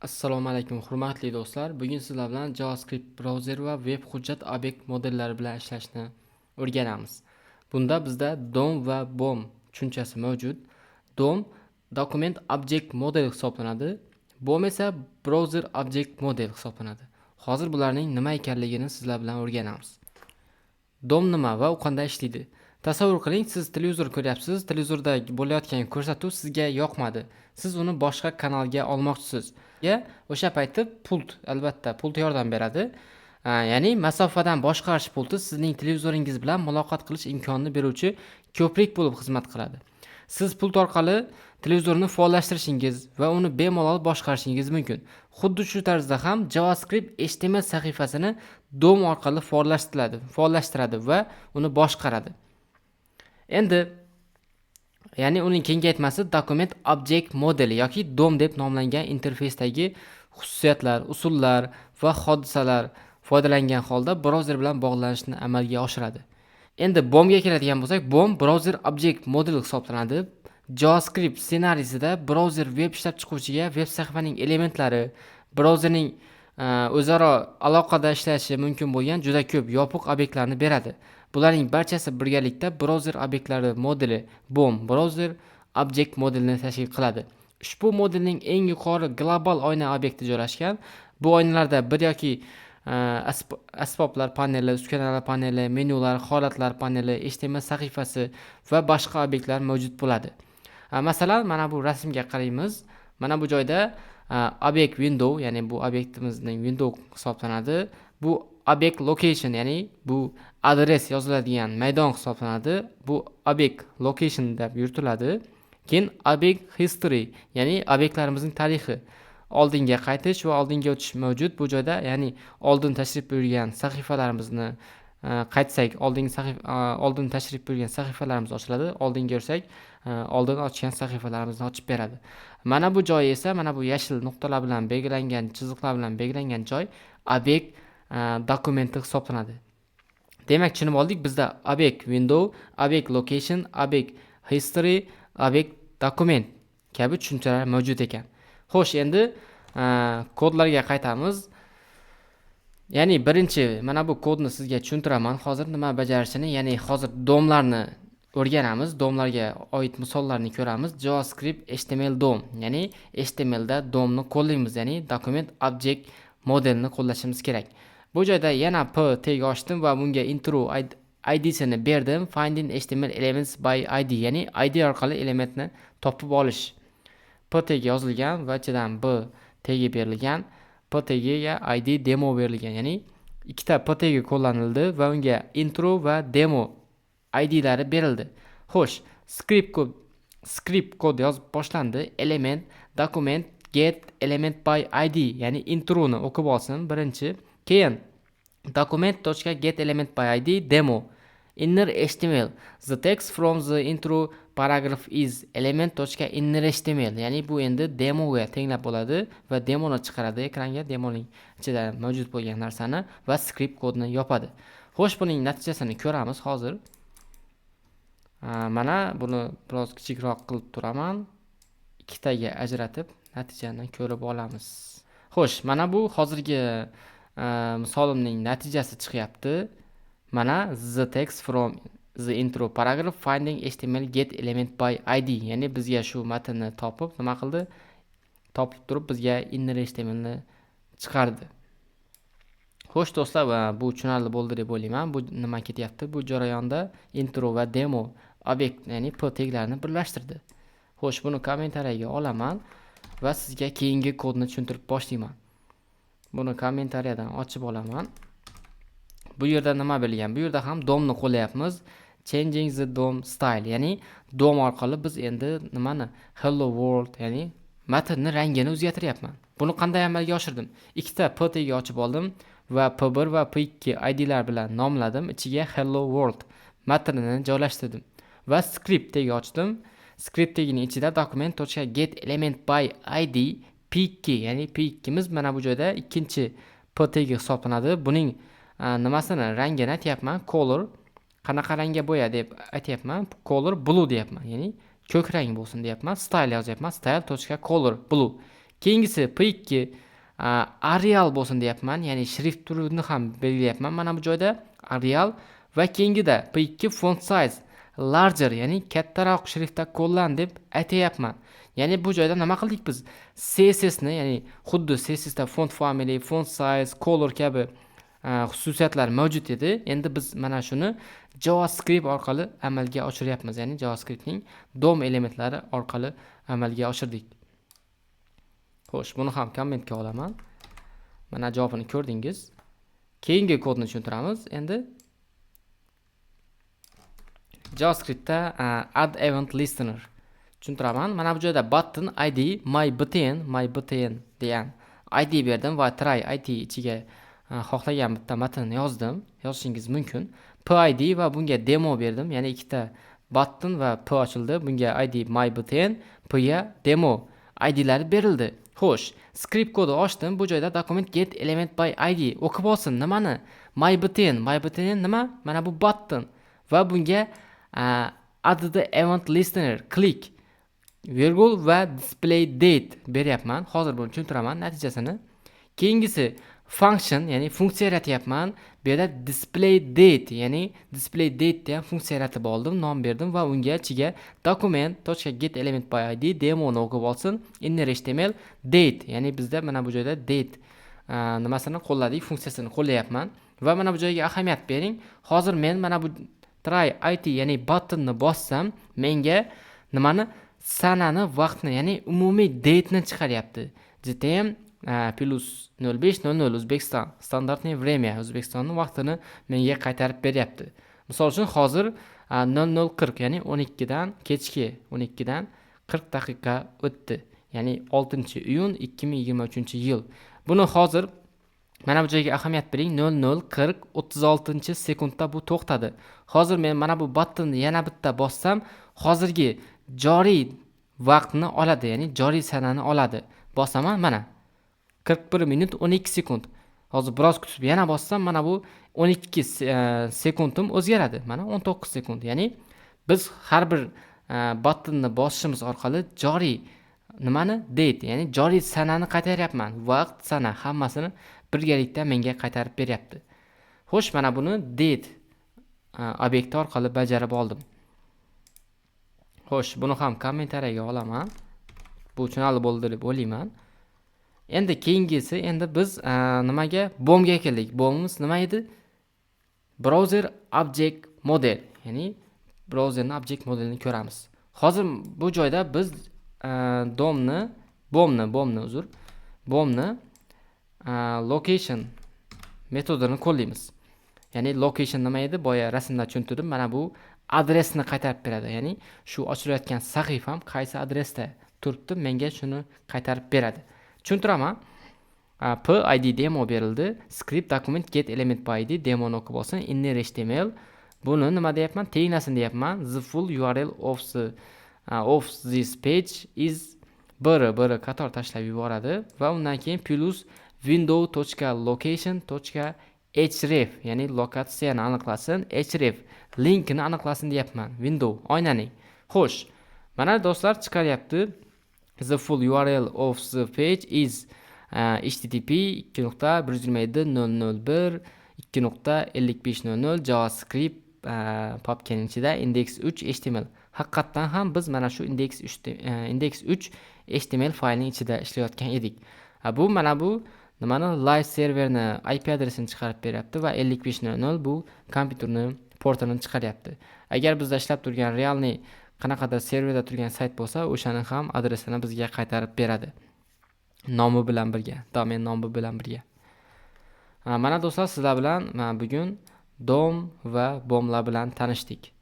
Assalomu alaykum, hurmatli do'stlar. Bugun sizlar bilan JavaScript brauzer va web hujjat obyekt modellari bilan ishlashni o'rganamiz. Bunda bizda DOM va BOM tushunchasi mavjud. DOM Document Object Model hisoblanadi. BOM esa Browser Object Model hisoblanadi. Hozir bularning nima ekanligini sizlar bilan o'rganamiz. DOM nima va u qanday ishlaydi? Tasavvur qiling, siz televizor ko'ryapsiz, televizorda bo'layotgan ko'rsatuv sizga yoqmadi. Siz uni boshqa kanalga olmoqchisiz. O'sha payti pult, albatta, pult yordam beradi. Ya'ni masofadan boshqarish pulti sizning televizoringiz bilan muloqot qilish imkonini beruvchi ko'prik bo'lib xizmat qiladi. Siz pult orqali televizorni faollashtirishingiz va uni bemalol boshqarishingiz mumkin. Xuddi shu tarzda ham JavaScript HTML sahifasini DOM orqali faollashtiradi va uni boshqaradi. Endi, ya'ni uning kengaytmasi Document Object Model yoki DOM deb nomlangan interfeysdagi xususiyatlar, usullar va hodisalar foydalangan holda brauzer bilan bog'lanishni amalga oshiradi. Endi BOMga keladigan bo'lsak, BOM Browser Object Model hisoblanadi. JavaScript ssenariysida brauzer web ishlab chiquvchiga web sahifaning elementlari, brauzerning o'zaro aloqada ishlashi mumkin bo'lgan juda ko'p yopiq obyektlarni beradi. Bularning barchasi birgalikda brauzer obyektlari modeli BOM, Browser Object Modelni tashkil qiladi. Ushbu modelning eng yuqori global oyna obyekti joylashgan. Bu oynalarda bir yoki asboblar paneli, uskunalar paneli, menyular, holatlar paneli, HTML sahifasi va boshqa obyektlar mavjud bo'ladi. Masalan, mana bu rasmga qaraymiz. Mana bu joyda obyekt window, ya'ni bu obyektimizning window hisoblanadi. Bu obyekt location, ya'ni bu adres yoziladigan maydon hisoblanadi. Bu obyekt location deb yuritiladi. Keyin obyekt history, ya'ni obyektlarimizning tarixi. Oldinga qaytish va oldinga o'tish mavjud bu joyda, ya'ni oldin tashrif buyurgan sahifalarimizni qaytsak, oldingi sahifa, oldin tashrif buyurgan sahifalarimiz ochiladi. Oldinga yursak, oldin ochgan sahifalarimizni ochib beradi. Mana bu joy esa, mana bu yashil nuqtalar bilan belgilangan, chiziqlar bilan belgilangan joy obyekt dokumenti hisoblanadi. Demak, tushunib oldik, bizda obyekt window, obyekt location, obyekt history, obyekt dokument kabi tushunchalar mavjud ekan. Xo'sh, endi kodlarga qaytamiz. Ya'ni birinchi mana bu kodni sizga tushuntiraman hozir nima bajarishini, ya'ni hozir DOMlarni o'rganamiz, DOMlarga oid misollarni ko'ramiz. JavaScript HTML DOM, ya'ni HTMLda DOMni qo'llaymiz, ya'ni Document Object Modelni qo'llashimiz kerak. Bu joyda yana p tag ochdim va bunga intro IDsini berdim. Finding HTML elements by ID, ya'ni ID orqali elementni topib olish. P tag yozilgan va ichidan b tagi berilgan. P tagiga ID demo berilgan, ya'ni ikkita p tagi qo'llanildi va unga intro va demo IDlari berildi. Xo'sh, script kod yozib boshlandi. Element document get element by ID, ya'ni introni o'qib olsin birinchi. Keyin document.get element by ID demo inner HTML, the text from the intro paragraph is element.inner HTML, ya'ni bu endi demoga tenglab bo'ladi va demoni chiqaradi ekranga, demoning ichida mavjud bo'lgan narsani, va script kodni yopadi. Xo'sh, buning natijasini ko'ramiz hozir. Mana buni biroz kichikroq qilib turaman. Ikkitaga ajratib natijani ko'rib olamiz. Xo'sh, mana bu hozirgi misolimning natijasi chiqyapti. Mana the text from the intro paragraph finding HTML get element by ID, ya'ni bizga shu matnni topib, nima qildi? Topib turib bizga inner HTMLni chiqardi. Xo'sh, do'stlar, bu tushunarli bo'ldi deb o'ylayman. Bu nima ketyapti? Bu jarayonda intro va demo obyekt, ya'ni p taglarini birlashtirdi. Xo'sh, buni kommentariyaga olaman va sizga keyingi kodni tushuntirib boshlayman. Buni kommentariyadan ochib olaman. Bu yerda nima berilgan? Bu yerda ham DOMni qo'llayapmiz. Changing the DOM style, ya'ni DOM orqali biz endi nimani, hello world, ya'ni matnni rangini o'zgartiryapman. Buni qanday amalga oshirdim? Ikkita p tagi ochib oldim va p1 va p2 IDlar bilan nomladim. Ichiga hello world matnini joylashtirdim va script tagi ochdim. Script tagining ichida document.get element by id p2, ya'ni p2miz mana bu joyda ikkinchi p tagi hisoblanadi. Buning nimasini, rangini aytyapman. Color, qanaqa rangga bo'ya deb aytyapman. Color blue deyapman, ya'ni ko'k rang bo'lsin deyapman. Style yozyapman. Style.color blue. Keyingisi P2 Arial bo'lsin deyapman, ya'ni shrift turini ham belgilayapman mana bu joyda Arial. Va keyingida P2 font size larger, ya'ni kattaroq shriftda qo'llan deb aytyapman. Ya'ni bu joyda nima qildik biz? CSS ni, ya'ni xuddi CSS da font family, font size, color kabi xususiyatlar mavjud edi. Endi biz mana shuni JavaScript orqali amalga oshiryapmiz, ya'ni JavaScriptning DOM elementlari orqali amalga oshirdik. Xo'sh, buni ham kommentga olaman. Mana, javobini ko'rdingiz. Keyingi kodni tushuntiramiz. Endi JavaScriptda add event listener tushuntiraman. Mana bu joyda button id my btn, my btn degan id berdim va try it ichiga xohlagan bitta matnni yozdim. Yozishingiz mumkin. Pid va bunga demo berdim, ya'ni ikkita button va p ochildi. Bunga id my btn, p ga demo idlari berildi. Xo'sh, script kodi ochdim. Bu joyda document get element by id, o'qib olsin nimani? My btn. My btn nima? Mana bu button. Va bunga add event listener click virgul va display date beryapman. Hozir buni tushuntiraman natijasini. Keyingisi function, ya'ni funksiya yaratyapman. Bu yerda display date, ya'ni display date degan funksiya yaratib oldim, nom berdim va unga ichiga document get element by id demoni o'qib olsin, inner html date, ya'ni bizda mana bu joyda date nimasini qo'lladik, funksiyasini qo'llayapman. Va mana bu joyga ahamiyat bering. Hozir men mana bu try it, ya'ni buttonni bossam, menga nimani? Sanani, vaqtni, ya'ni umumiy dateni chiqaryapti. GTM +05:00 O'zbekiston стандартный время, O'zbekistonni vaqtini menga qaytarib beryapti. Misol uchun, hozir 00:40, ya'ni 12dan, kechki 12dan 40 daqiqa o'tdi, ya'ni 6-iyun 2023-yil. Buni hozir mana bu joyga ahamiyat bering: 00:40:36 sekundda bu to'xtadi. Hozir men mana bu buttonni yana bitta bossam, hozirgi joriy vaqtni oladi, ya'ni joriy sanani oladi. Bosaman, mana, 41 minut 12 sekund. Hozir biroz kutib yana bossam, mana bu 12 sekundim o'zgaradi, mana, 19 sekund. Ya'ni biz har bir buttonni bosishimiz orqali joriy nimani? Date, ya'ni joriy sanani qaytaryapman. Vaqt, sana hammasini birgalikda menga qaytarib beryapti. Xo'sh, mana buni date obyekti orqali bajarib oldim. Xo'sh, buni ham kommentariyaga olaman. Bu tushunarli bo'ldi deb o'ylayman. Endi keyingisi, endi biz nimaga, BOMga keldik. BOMimiz nima edi? Browser object model, ya'ni brauzerni object modelini ko'ramiz. Hozir bu joyda biz domni, bomni, uzr, bomni location metodini qo'llaymiz. Ya'ni location nima edi? Boya rasmda tushuntirdim. Mana bu adresni qaytarib beradi, ya'ni shu ochilayotgan sahifam qaysi adresda turibdi, menga shuni qaytarib beradi. Tushuntiraman. P id demo berildi. Script document get element by id, demoni o'qib olsin, inner html. Buni nima deyapman? Tenglasin deyapman. The full url of this page is biri biri qator tashlab yuboradi va undan keyin plus window точка location точка href, ya'ni lokatsiyani aniqlasin, href linkini aniqlasin deyapman, window, oynaning. Xo'sh, mana, do'stlar, chiqaryapti: the full url of the page is http 2.127.001:5500 javascript papkaning ichida index 3 html. Haqiqatdan ham biz mana shu index 3 html faylining ichida ishlayotgan edik. Bu mana bu nimani, live serverni IP adresini chiqarib beryapti va 5500 bu kompyuterni portini chiqaryapti. Agar bizda ishlab turgan реальный qanaqadir serverda turgan sayt bo'lsa, o'shani ham adresini bizga qaytarib beradi nomi bilan birga, domen nomi bilan birga. Mana, do'stlar, sizlar bilan bugun DOM va BOMlar bilan tanishdik.